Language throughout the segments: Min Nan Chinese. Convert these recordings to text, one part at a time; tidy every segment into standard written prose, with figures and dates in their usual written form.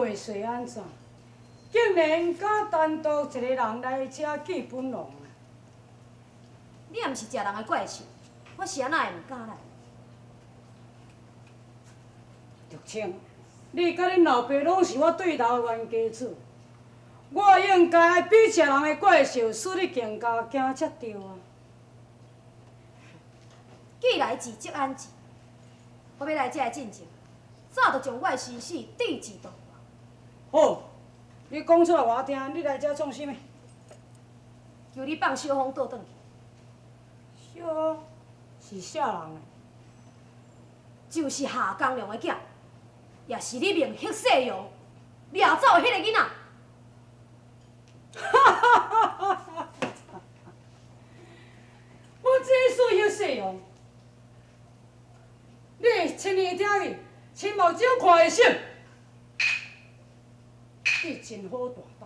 袂说按怎，竟然敢单独一个人来遮见本王啊！你也毋是食人的怪兽，我是按怎会毋敢来？玉清，你佮恁老爸攏是我對頭的冤家主，我應該愛比食人的怪獸使你更加驚才對啊！既來之則安之，我欲來遮的進前，早就將我的生死置之度外。好，你講出來予我聽，你來遮創啥物？求你放小峰倒轉去。小峰是啥人呢？就是夏江良的囝，也是你命彼世陽掠走的彼個囡仔。哈哈哈哈哈！我這使彼世陽，你親耳聽去，親目睭看會信。你真好大膽，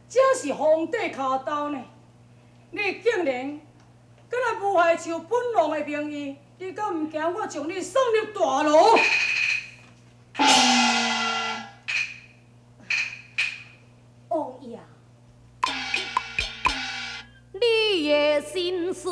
這是皇帝跤頭呢！你竟然閣來誣害受本王的名義，你敢毋驚我將你送入大牢？王爺，你的心事。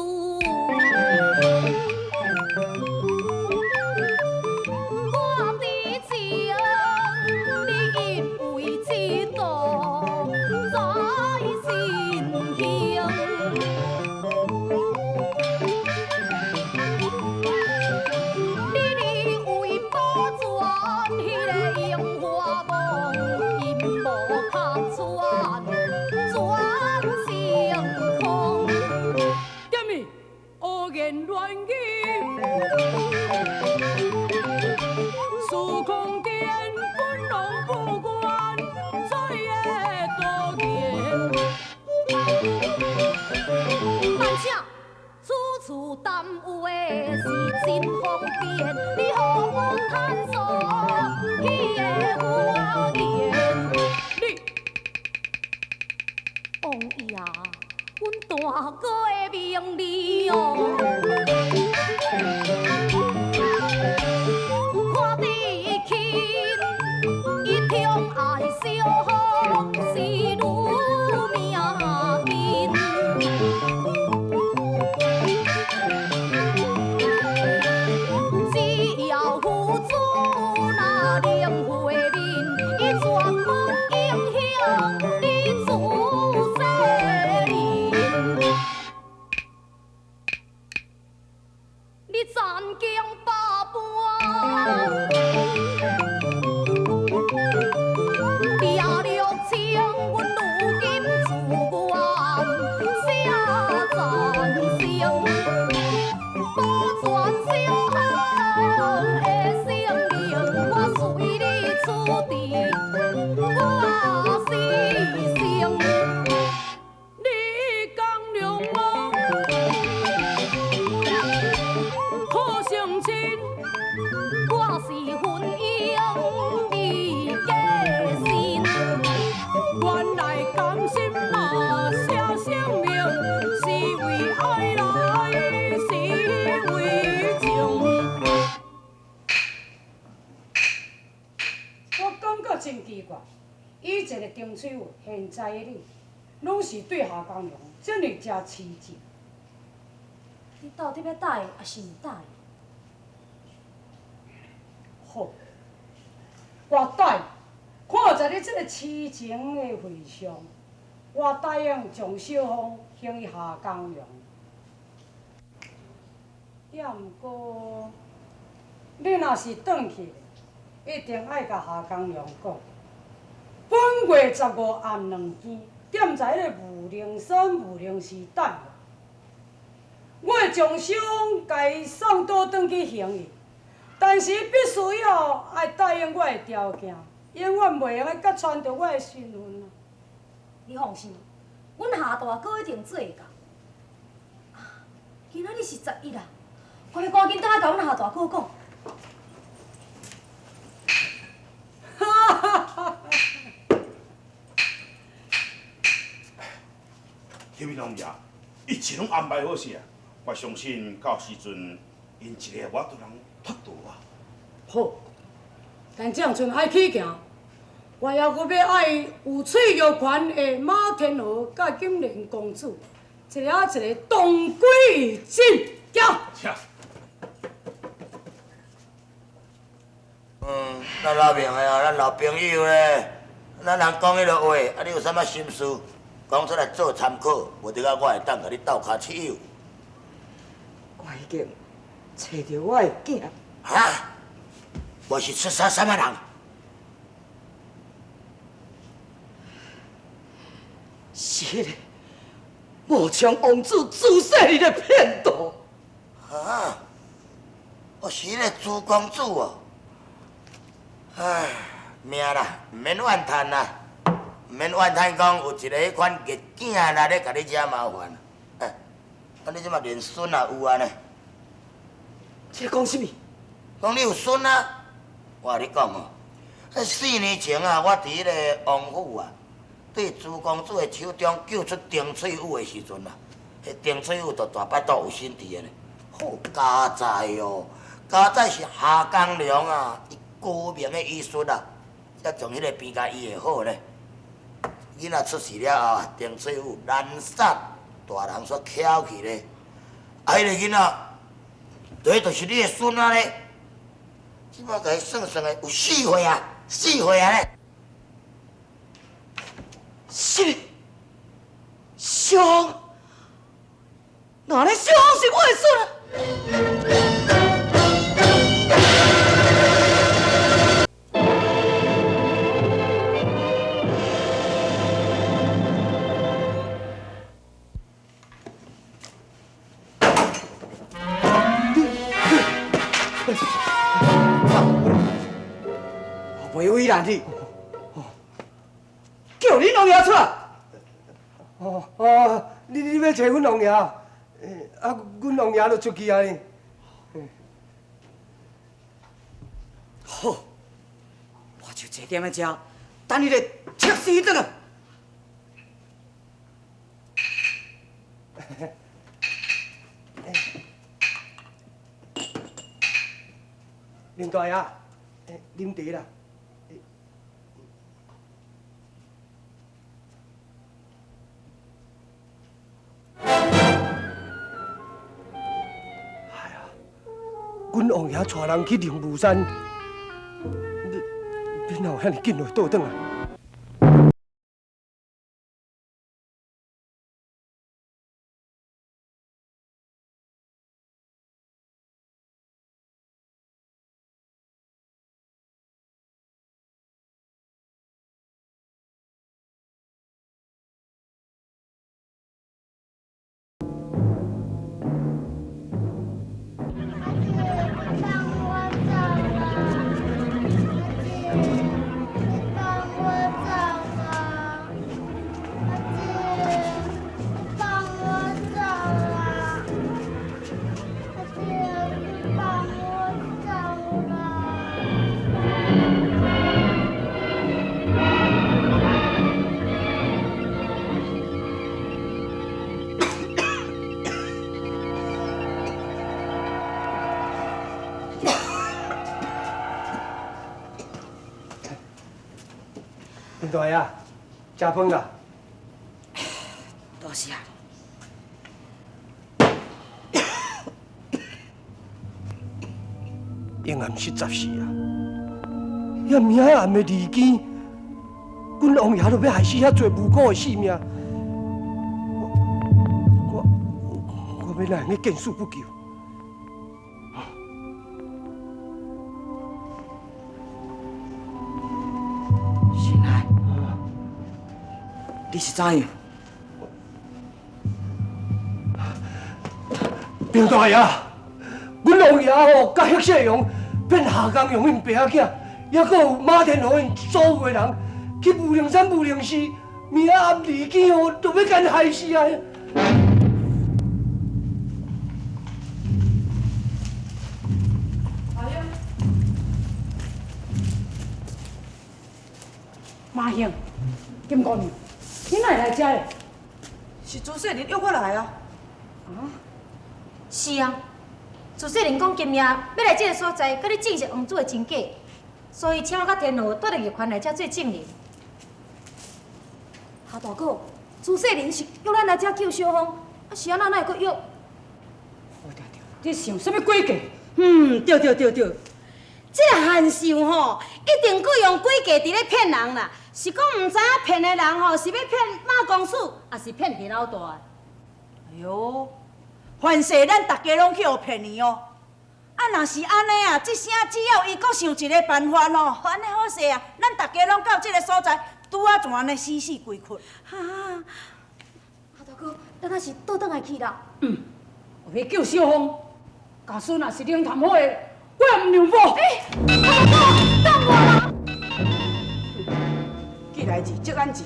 以前的丁翠玉，現在的你，攏是對夏江良這麼誠痴情。你到底欲答應抑是毋答應？好，我答應。看在你這个痴情的份上，我答應將小峰還予夏江良。也毋過，你若是轉去，一定愛共夏江良講。本月15暗兩更，踮在彼個武陵山武陵寺等我，我會將小峰共伊送倒轉去還伊，但是必須要愛答應我的條件，永遠袂用閣穿著我的身份啊！你放心，阮夏大哥一定做會到。啊，今仔日是11啊，我欲趕緊轉來共阮夏大哥講。哈哈哈！启明王爷，一切攏安排好勢啊！我相信到時陣，𪜶一个無法度通脫逃啊！好，但這樣陣愛起行，我犹阁欲爱有喙玉环的马天和佮金莲公主，一个仔一个同归于尽。行。嗯，咱老朋友啊，咱老朋友咧，咱人讲彼个话，啊，你有啥物心事，讲出来做参考，无得啊，我会当共你斗跤手。我已经揣著我的囝。哈？我是出啥啥物人？是彼个无枪王子朱世林的骗徒。啊？哦，是彼个朱公子哦。唉，命啦，毋免怨叹啦，毋免怨叹讲有一个彼款热囝来咧，共你惹麻烦。哎，啊你这马连孙也有啊呢？这讲啥物？讲你有孙啊？我共你讲哦，4年前啊，我伫彼个王府啊，对朱公子的手中救出丁翠玉的时阵啊，彼丁翠玉就大腹肚有身体的呢。好佳哉哦，佳哉是夏江良啊！高明的医术啊，才从彼个病共医会好呢。囡仔出世了后啊，丁翠玉难产，大人煞翘去咧。啊，彼个囡仔，对，就是你的孙仔咧。这摆共伊算算的，有四岁啊，4岁啊咧。是，小红，哪咧小红是我的孙啊？我袂为难你，叫恁王爷出来。哦哦，你欲揣阮王爷？啊，阮王爷都出去啊呢。好，我就坐踮咧遮，等彼个赤死转来。林大爷，啉茶啦。哎呀，阮王爷带人去灵武山，你哪有遐尔紧就会倒转来？林大爷，食饭啦。多谢。永暗是14啊，遐明仔暗的二更，阮王爷都欲害死遐济无辜的性命，我欲哪会用见死不救？新来，你是怎样？兵大爷，阮王爷吼，佮黑色勇变夏江勇𪜶爸仔囝，犹阁有马天和𪜶所有的人去武陵山武陵寺，明仔暗二更吼，就欲共害死啊！马兴，金姑娘，你哪会来遮咧？是朱世林约我来啊。啊？是啊，朱世林讲今夜欲来这个所在，佮你证实王子的真假。所以請我佮天和帶著玉環來遮做證人。夏大哥，朱世林是約咱來遮救小鳳，啊是按怎哪會閣約？你想啥物詭計？嗯，對對對對，這个韓秀吼，一定閣用詭計佇咧騙人啦。是講毋知影騙的人吼，是欲騙馬公子，抑是騙田老大的？哎喲，凡勢咱逐家攏去予騙去哦。啊，若是按呢啊，這聲只要伊閣想一个辦法吼，按呢好勢啊，咱逐家攏到這个所在，拄仔全按呢死死規窟。哈，夏大哥，咱抑是倒轉來去啦。嗯，我欲救小鳳，假使若是靈潭府的，我也毋讓步。欸，夏大哥，等我啦！既來之則安之，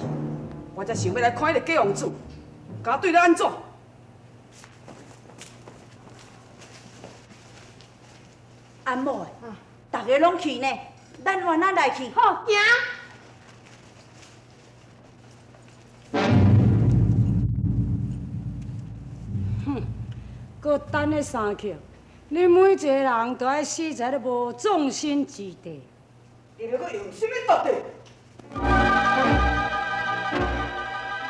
我才想欲來看彼个假王子，敢對你按怎？阿母，逐家攏去呢，咱原仔來去。好，行。哼，閣等彼三刻，恁每一个人都愛死在咧無葬身之地。你欲閣用啥物毒計？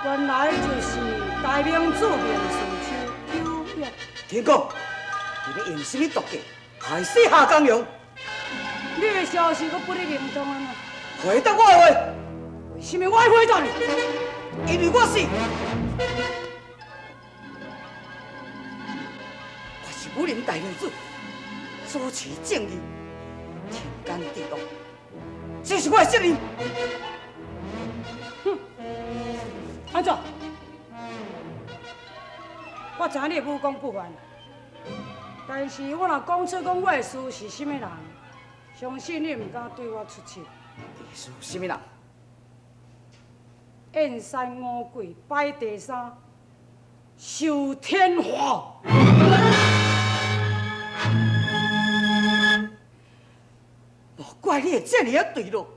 原來就是大明主明事手九玉。聽講，你欲用啥物毒計？害死夏江陽。你的消息閣不咧靈通啊？回答我的話。為啥物我愛回答你？因為我是，我是武林大明主，主持正義，天干地惡，這是我的責任。哼，按怎？我知影你的武功不凡，但是我若講出講我的師是啥物人，相信你毋敢對我出手。你師啥物人？燕山五鬼排第三，受天華。莫怪你會這爾仔墜落，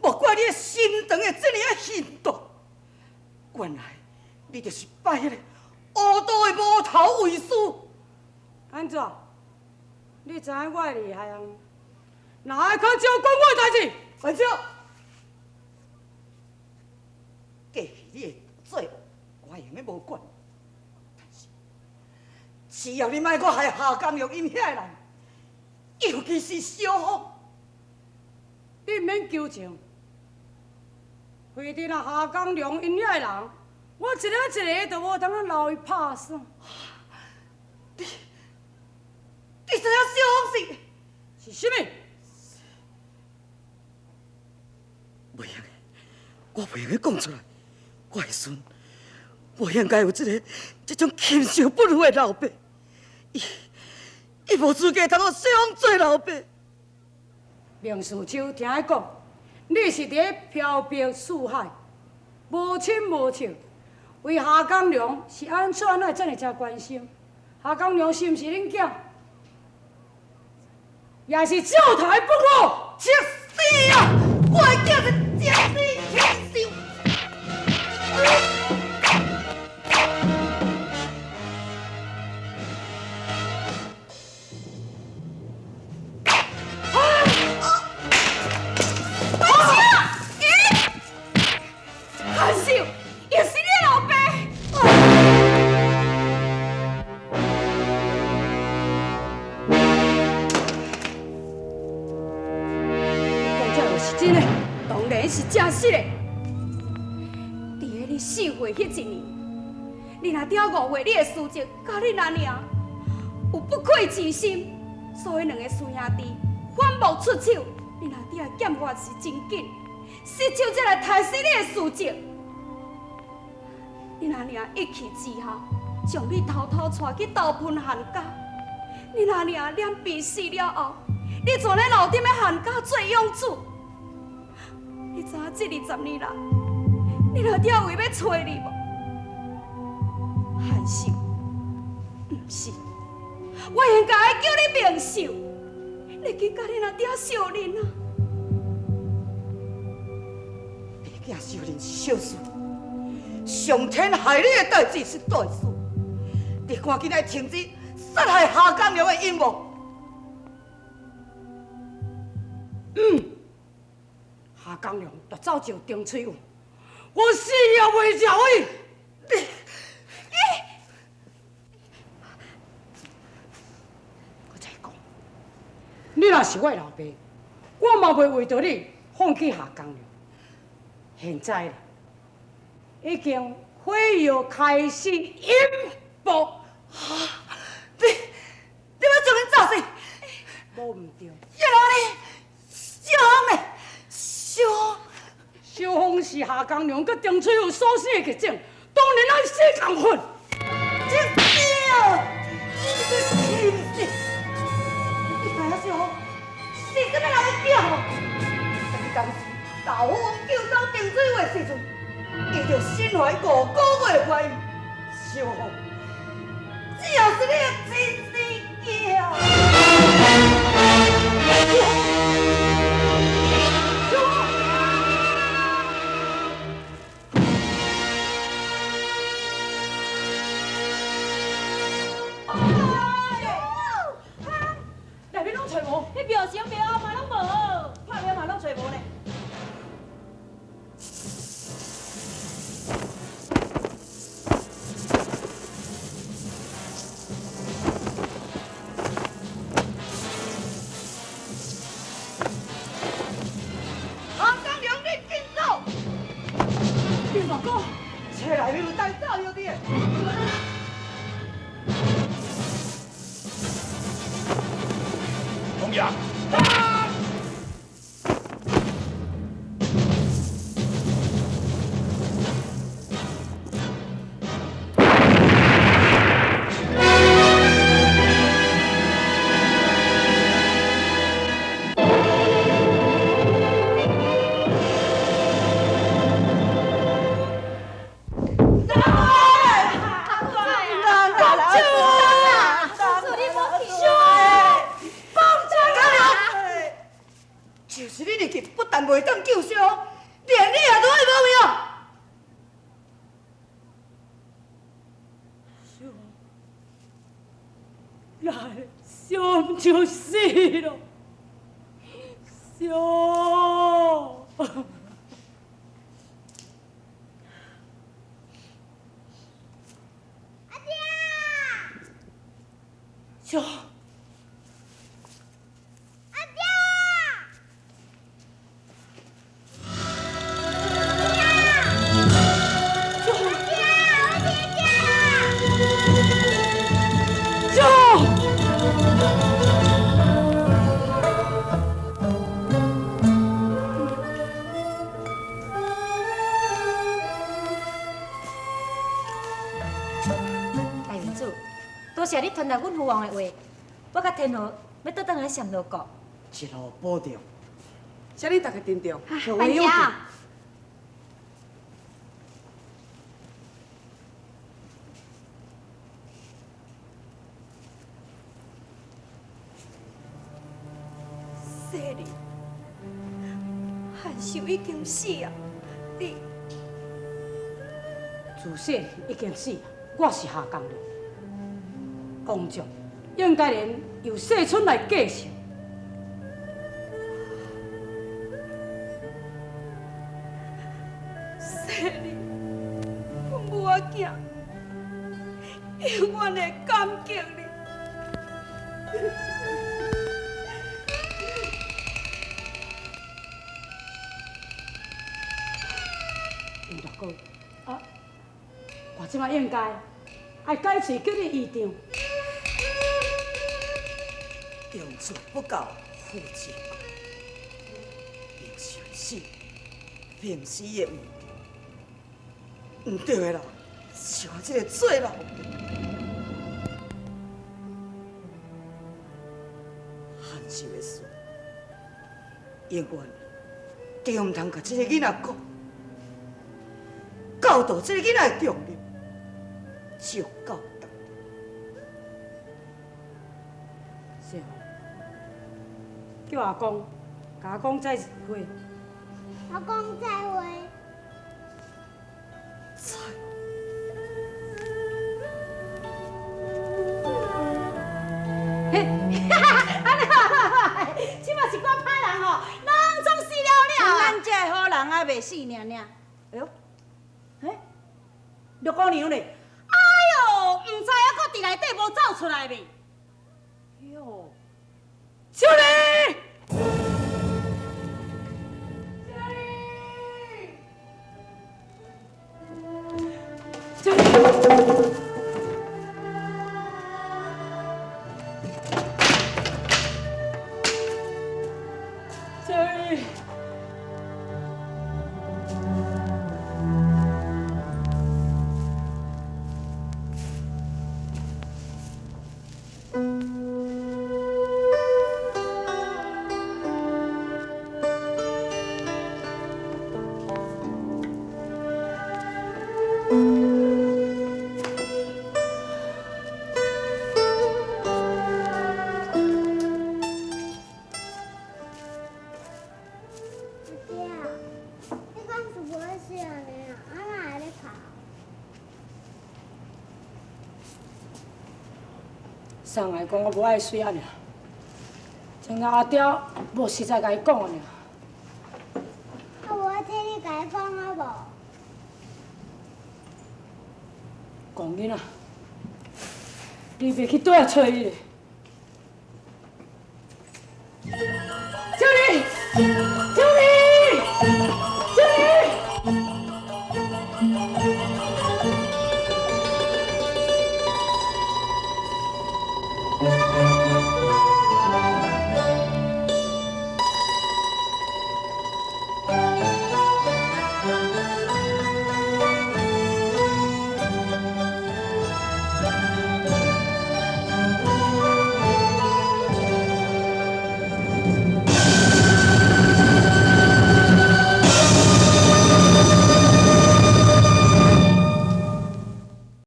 莫怪你的心腸會這爾仔狠毒，原來你就是拜彼个烏道的無頭為師。按怎？你知影我的厲害啊？哪會較少管我的代誌？按怎？過去你的罪惡，我會用得無管。但是，只要你莫閣害夏江玉𪜶遐的人，尤其是小鳳，你毋免求情。非得若夏江良𪜶遐的人，我一个一個都無通留伊拍耍。你，你知影小鳳是是啥物？袂用的，我袂用得講出來。我的孫，無應該有這个這種禽獸不如的老爸。伊，伊無資格通予小鳳做老爸。明事手聽伊講，你是佇咧漂泊四海，無親無戚，為夏江良是按怎哪會這爾濟關心？夏江良是毋是恁囝？也是照台不誤。切死啊！我的囝是真死禽獸。韓秀，也是你的老爸。你講這話是真的？當然是真實的。佇咧你4歲彼一年，恁阿爹誤會你的師叔佮恁阿娘有不愧之心，所以兩個師兄弟反目出手。恁阿爹的劍法是真緊，失手才來刣死你的師叔。恁阿娘一氣之下，將你偷偷帶去投奔韓家。恁阿娘殮病死了後，你就咧留佇咧韓家做養子。你知影這20年來，恁阿爹為欲揣你無？韓秀，毋是，我應該叫你明秀，你去佮恁阿爹相認啊！爸囝相認是小事，上天害你的代誌是大事。你趕緊來停止殺害夏江良的陰謀。夏江良夺走石丁翠玉，我死也袂饶伊。你，我再讲，你若是我的老爸，我嘛袂为著你放弃夏江良。现在已经火药开始引爆。你，你欲将𪜶炸死？无毋对。叶老呢？小红呢？小小红是夏江良佮丁翠玉所生的嫡种，当然爱死仝份。这对，你这是？你知影小红是啥物人的囝无？但是当时老夫救走丁翠玉的时阵，伊就身怀五个月的怀孕。小红，只要是你的亲生囝。内面拢揣无，彼庙前庙后嘛拢无，拍庙嘛拢揣无呢。夏江良，你紧走！林大哥，车内面有带炸药的。王爷，就是你入去，不但袂当救小红，连你也都会无命。小红，来，小红就死了，小红。阿爹。小红。阿爹。大明主，多谢你传达阮父王的话，我佮天和欲倒转来暹罗国。一路保重，请恁大家珍重。搬家。世里，汉秀已经死啊！你自细已经死，我是夏江良，王将应该连由世春来继承。世里，阮母仔囝永远会感激你。林大哥，啊，我这摆应该爱解除叫你姨丈。长子不教，父之过。明秀的死，平时的毋对，毋对的啦，是我这个做老爸。汉秀的事，永远都毋通共这个囡仔讲。教导这个囡仔的重任，就到达。小红，叫阿公，共阿公再会。阿公再会。再。嘿，哈哈，安尼，这嘛是我歹人吼，哪犹未死尔尔。哎哟，嘿，六姑娘咧？哎哟，毋知犹阁伫内底无走出来未？哟，小丽，小丽，小丽，阿爹，你讲是无爱死按呢啊？啊哪会咧哭？送来讲我无爱水按尔，像阿刁无实在共伊讲尔。啊，无我替你共伊讲好无？戆囡仔，你袂去倒来揣伊咧？小丽，小丽，小丽！